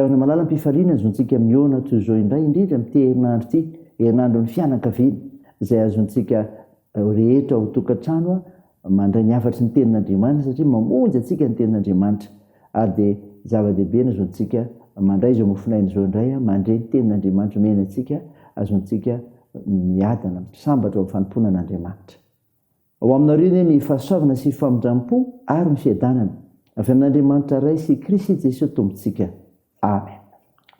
Ry havana malala, am-pifaliana azontsika mihaona toy izao indray, indrindra amin'ity herinandro ity, herinandron'ny fianakaviana, izay azontsika rehetra ao an-tokantrano mandray ny hafatry ny Tenin'Andriamanitra satria mamonjy antsika ny Tenin'Andriamanitra. Ary dia zava-dehibe ny azontsika mandray izao mofonaina izao indray, mandre ny Tenin'Andriamanitra omena antsika, azontsika miadana, sambatra ao amin'ny fanompoana an'Andriamanitra. Ho aminareo anie ny fahasoavana sy famindram-po ary ny fiadanana, avy amin'Andriamanitra Ray sy Kristy Jesoa Tompontsika. Amen.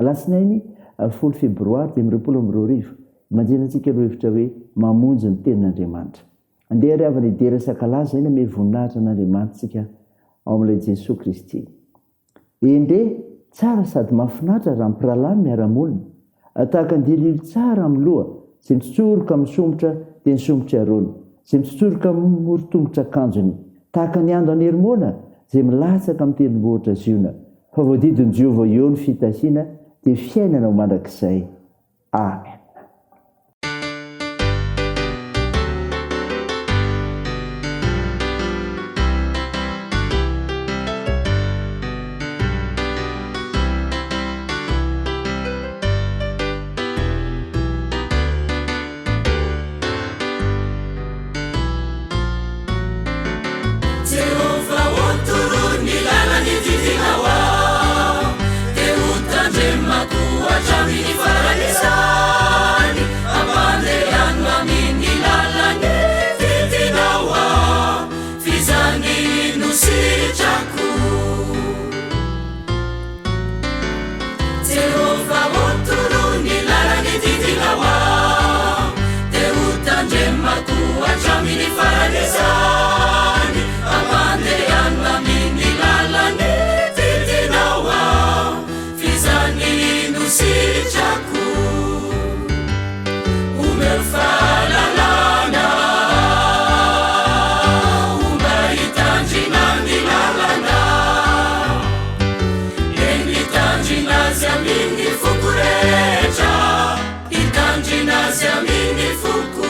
Alatsinainy folo febroary 2025, Imanjena antsika lohahevitra hoe Mamonjy ny Tenin'Andriamanitra. Andeha ry havana hidera sy hankalaza izay namehy voninahitra an'Andriamanitsika ao amin'ilay Jesoa Kristy. Endre, tsara sady mahafinaritra raha mpirahalahy no miara-monina. Tahaka ny diloilo tsara amin'ny loha, izay mitsitsoroka amin'ny somotra dia ny somotr'i Arona, izay mitsitsoroka amin'ny moron-tongotr'akanjony. Tahaka ny ando any Hermona, izay milatsaka amin'ny tendrombohitra Ziona. Fa voadidin'i Jehovah eo ny fitahiana, dia fiainana ho mandrakizay. Amen. Jehovah ô, toroy ny lalany didinao aho, dia ho tandremako hatramin'ny farany izany, ampandehano amin'ny lalany didinao aho, f'izany no sitrako. Jehovah ô, toroy ny lalany didinao aho, dia ho tandremako hatramin'ny farany izany, ampandehano amin'ny lalany didinao aho, f'izany no sitrako. Omeo fahalalana aho mba hitandrina ny lalana. Eny hitandrina azy amin' ny foko rehetra, hitandrina azy amin' ny foko.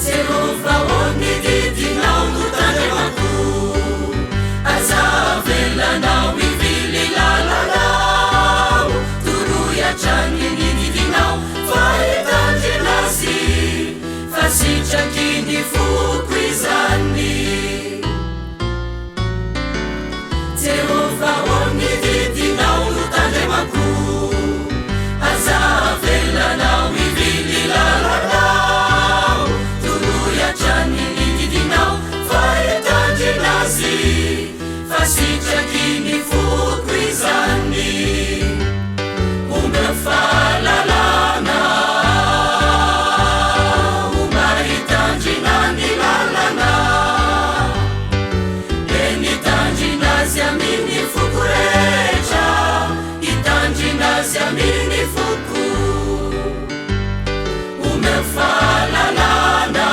Jehovah ô, ny didinao no tandremako, aza avelanao hivily lalana aho, toroy hatrany ny didinao, fa hitandrina azy, fa sitraky ny foko izany. Jehovah ô, ny didinao no tandremako, aza avelanao hivily lalana aho, toroy hatrany ny didinao, fa hitandrina azy, fa sitraky ny foko izany. Omeo fahalalana aho mba hitandrina ny lalana. Eny hitandrina azy amin' ny foko rehetra, hitandrina azy amin' ny foko. Omeo fahalalana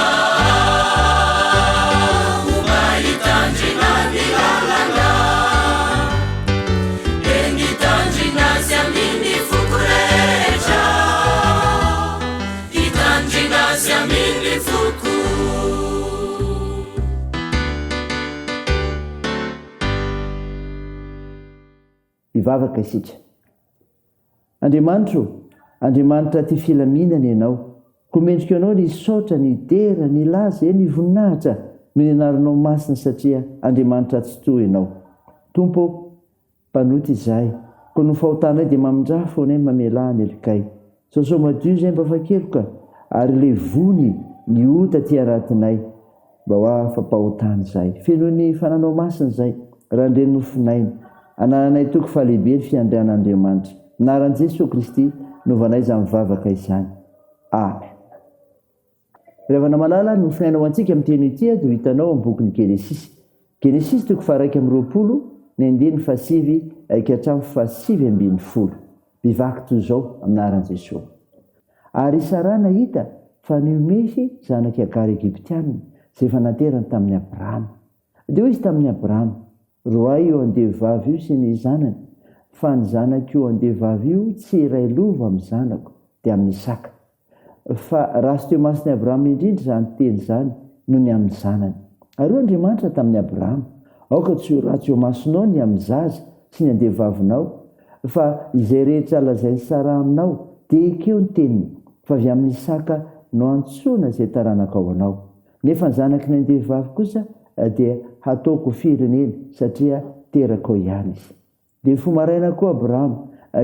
aho mba hitandrina ny lalana. Eny hitandrina azy amin' ny foko rehetra, hitandrina azy amin' ny foko. Hivavaka isika. Andriamanitra o, Andriamanitra tia filaminana Ianao, koa mendrika Anao ny hisaotra, ny hidera, ny hilaza, eny ny voninahitra noho ny anaranao masina satria Andriamanitra Tsitoha Ianao. Tompo o, Mpanota izahay, koa noho fahotanay dia mamindrafo fo anay mamelà ny helokay. Sao madio izay mba afa-keloka, ary levony ny ota aty anatinay, mba ho afa-pahotana izahay. Fenoy ny Fananao Masina izahay, raha ndre nofonaina. Anananay toky fa lehibe ny fiandrianan'Andriamanitra. Anaran'i Jesoa Kristy, novanay izany vavaka izany. Amen. Ry havana malala, ny mofonaina ho antsika amin'ny teny ity dia ho hitanao ao amin'ny bokin'ny Genesisy. Genesisy toko faha-21, ny andininy fahasivy ka hatramin'ny faha-19. Mivaky toy izao amin'ny anaran'i Jesoa. Ary i Saraha nahita fa nihomehy zanak'i Hagara Egyptiana, izay efa naterany tamin'i Abrahama. Dia hoy izy tamin'i Abrahama, Roahy io andevovavy io sy ny zanany, fa ny zanak'io andevovavy io tsy hiray lova amin'ny zanako, dia amin'i Isaka. Fa ratsy teo imason'i Abrahama indrindra izany teny izany. noho ny amin'ny zanany. Ary hoy Andriamanitra tamin'i Abrahama, Aoka tsy ho ratsy eo imasonao ny amin'ny zaza sy ny andevovavinao, fa izay rehetra lazain'i Saraha aminao, dia ekeo ny teniny, fa avy amin'i Isaka no hantsoina izay taranakao anao. Nefa ny zanaky ny andevovavy kosa dia hataoko ho firenena, satria terakao ihany izy. Dia nifoha maraina koa Abrahama,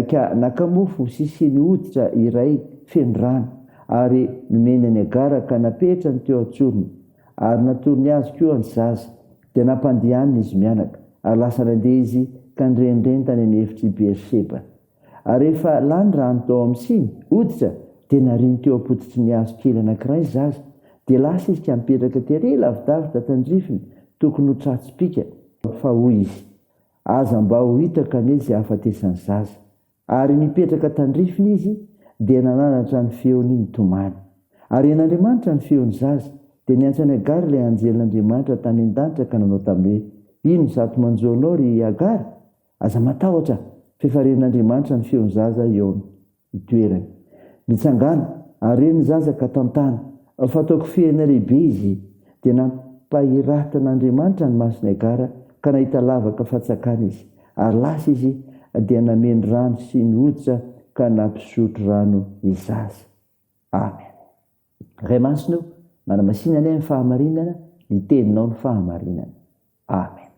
ka naka mofo sy siny hoditra iray feno rano, ary nomeny an'i Hagara ka napetrany teo an-tsorony, ary natorony azy koa ny zaza. Dia nampandehaniny izy mianaka, ary lasa nandeha izy ka nirenireny tany amin'ny efitr'i Beersheba. Ary rehefa lany rano tao amin'ny siny hoditra, dia nariany teo am-pototry ny hazo kely anankiray ny zaza. Dia lasa izy ka nipetraka tery lavidavitra tandrifiny, tokony ho tratsim-pika, fa hoy izy, Aza mba ho hitako anie izay hahafatesan'ny zaza. Ary nipetraka tandrifiny izy, dia nananatra ny feony nitomany. Ary hen'Andriamanitra ny feon'ny zaza, dia niantso an'i Hagara ilay anjelin'Andriamanitra tany an-danitra ka nanao taminy hoe, Inona izato manjo anao, ry Hagara? Aza matahotra, fa efa ren'Andriamanitra ny feon'ny zaza eo amin'ny. ny toerany. Mitsangàna, areno ny zaza ka tantano, fa ataoko fehina lehibe izy. Dia nampahiratan'Andriamanitra ny mason'i Hagara, ka nahita lavaka fatsakana izy. Ary lasa izy, dia nameno rano sy ny hoditra ka nampisotro rano ny zaza. Amen. Ray Masina o, manamasina anay amin'ny fahamarinana, ny Teninao no fahamarinana. Amen.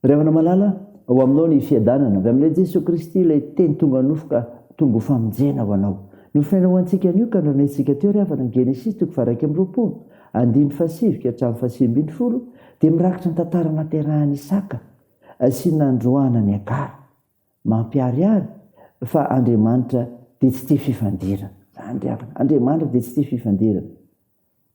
Ry havana malala, ho aminao ny fiadanana avy amin'ilay Jesoa Kristy, ilay Teny tonga nofo ka tonga ho famonjena ho anao. Nofonaina ho antsika anio ka norenesintsika teo ry havana, Genesisy toko faha-21, andininy fahasivy ka hatramin'ny fahasivy ambin'ny folo, dia mirakitra ny tantara naterahan'i Isaka sy nandroahana an'i Hagara. Mampiharihary fa Andriamanitra dia tsy tia fifandirana. Izany ry havana, Andriamanitra dia tsy tia fifandirana.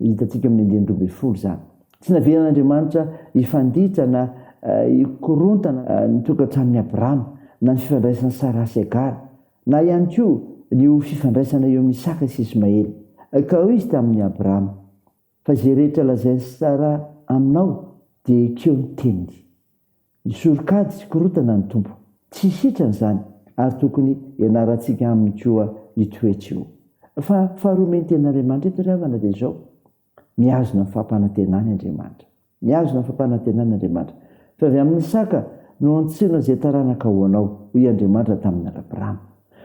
Hitantsika amin'ny andininy 12 izany. Tsy navelan'Andriamanitra hifanditra na hikorontana ny tokantranon'i Abrahama, na ny fifandraisan'i Saraha sy Hagara, na ihany koa ny ho fifandraisana eo amin'i Isaka sy Ismaely. Ka hoy izy tamin'i Abrahama, Fa izay rehetra lazain'i Saraha aminao, dia ekeo ny teniny. Nisoroka ady sy korontana ny Tompo. Tsy sitrany izany, ary tokony hianarantsika aminy koa io toetra io. Fa faharoa omeny tenin'Andriamanitra eto ry havana dia izao, mihazona ny fampanantenany Andriamanitra. Mihazona ny fampanantenany Andriamanitra. Fa avy amin'i Isaka no hantsoina izay taranaka ho anao, hoy Andriamanitra tamin'i Abrahama.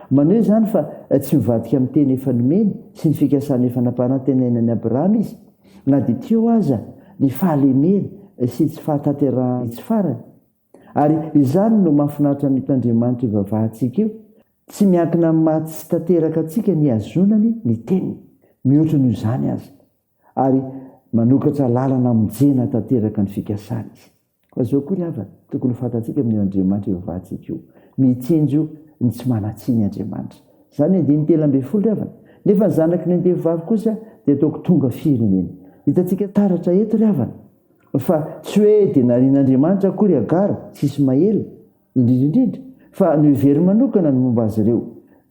Maneho izany fa tsy mivadika amin'ny teny efa nomeny sy ny fikasana efa nampanantenainy an'i Abrahama izy, na dia teo aza ny fahalemeny sy tsy fahatanterahany itsy farany. Ary izany no mahafinaritra an'ito Andriamanitra ivavahantsika io, tsy miankina amin'ny maha tsy tanteraka antsika ny hihazonany ny teniny, mihoatra noho izany aza, ary manokatra lalana hamonjena tanteraka ny fikasany izy. Fa izao koa ry havana, tokony ho fantatsika amin'io Andriamanitra ivavahantsika io, mitsinjo ny tsy manan-tsiny Andriamanitra. Izany ny andininy 13 ry havana. Nefa ny zanaky ny andevo vavy kosa dia ataoko tonga firenena. Hitantsika taratra eto ry havana, fa tsy hoe dia narian'Andriamanitra akory Hagara sy Ismaela, Indrindra indrindra fa noheveriny manokana ny momba azy ireo,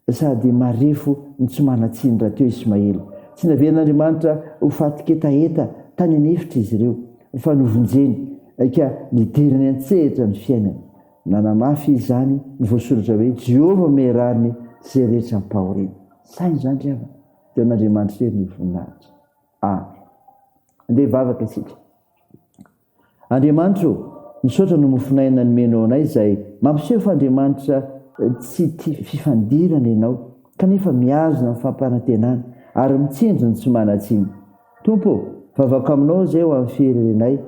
sady marefo ny tsy manan-tsiny rahateo Ismaela. Tsy navelan'Andriamanitra ho fatin-ketaheta tany an'efitra izy ireo, fa novonjeny, ka nidirany an-tsehatra ny fiainany. Nanamafy izany ny voasoratra hoe, Jehovah miha-rariny izay rehetra ampahoriana. Saino izany ry havana, dia ho an'Andriamanitra irery ny voninahitra. Amen. Andeha hivavaka isika. Andriamanitra ô, misaotra no mofon'aina nomenao anay izay mampiseho fa Andriamanitra tsy tia fifandirana Ianao, kanefa mihazona ny fampanantenana ary mitsinjo ny tsy manan-tsiny. Tompo ô, vavaka Aminao izay ho an'ny firenenay,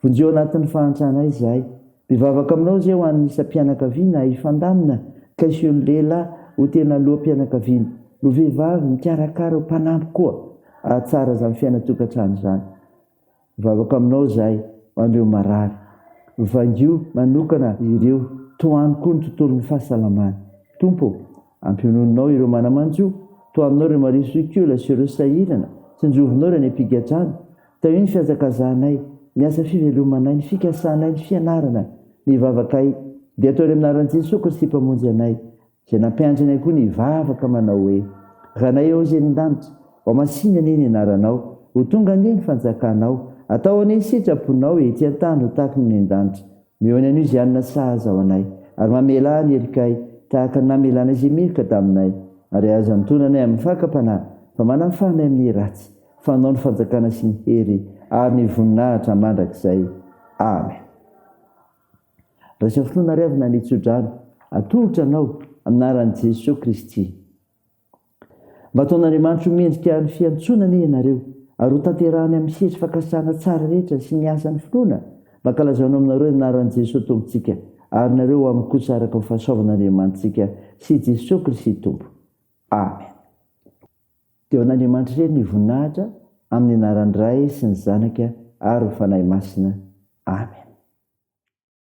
vonjeo anatin'ny fahantranay izahay. Mivavaka Aminao izay ho an'ny isam-pianakaviana hifandamina ka hiseho ny lehilahy ho tena loham-pianakaviana, no vehivavy mikarakara ho mpanampy koa hahatsara izany fiainan-tokantrano izany. Mivavaka aminao izahay ho an'ireo marary. Vangio manokana ireo, tohano koa ny tontolon'ny fahasalamana. Tompo ô, ampiononinao ireo mana-manjo, tohanonao ireo marivo zokiolona sy ireo sahirana, tsinjovinao ireo any am-pigadrana. Tahio ny fihazakazahanay, ny asa fivelomanay, ny fikasanay, ny fianarana, ny vavakay, dia atao eny amin'ny anaran'i Jesoa Kristy Mpamonjy anay. Izay nampianatra anay koa ny hivavaka manao hoe, Ranay ao izay any an-danitra, ho masìna anie ny anaranao, ho tonga anie ny fanjakanao, atao anie ny sitraponao ety an-tany ho tahaka ny any an-danitra. Omeo anay anio izay hanina sahaza ho anay, ary mamelà ny helokay, tahaka ny namelanay izay meloka taminay. Ary aza antonanay amin'ny fakam-panahy, fa manafaha anay amin'ny ratsy, fa Anao ny fanjakana sy ny hery ary ny voninahitra mandrakizay. Amen. Raiso amin'ny finoana ry havana ny tsodrano atolotra anao amin'ny anaran'i Jesoa Kristy. Mba ataon'Andriamanitra ho mendrika ny fiantsoana anie ianareo, ary ho tanterahany amin'ny hery fankasitrahana tsara rehetra sy ny asan'ny finoana, mba hankalazaina aminareo ny anaran'i Jesoa Tompontsika, ary nareo ho aminy kosa araka ny fahasoavan'Andriamanitsika sy Jesoa Kristy Tompo. Amen. Dia ho an'Andriamanitra irery ny voninahitra, amin'ny anaran'ny Ray sy ny Zanaka ary ny Fanahy Masina. Amen.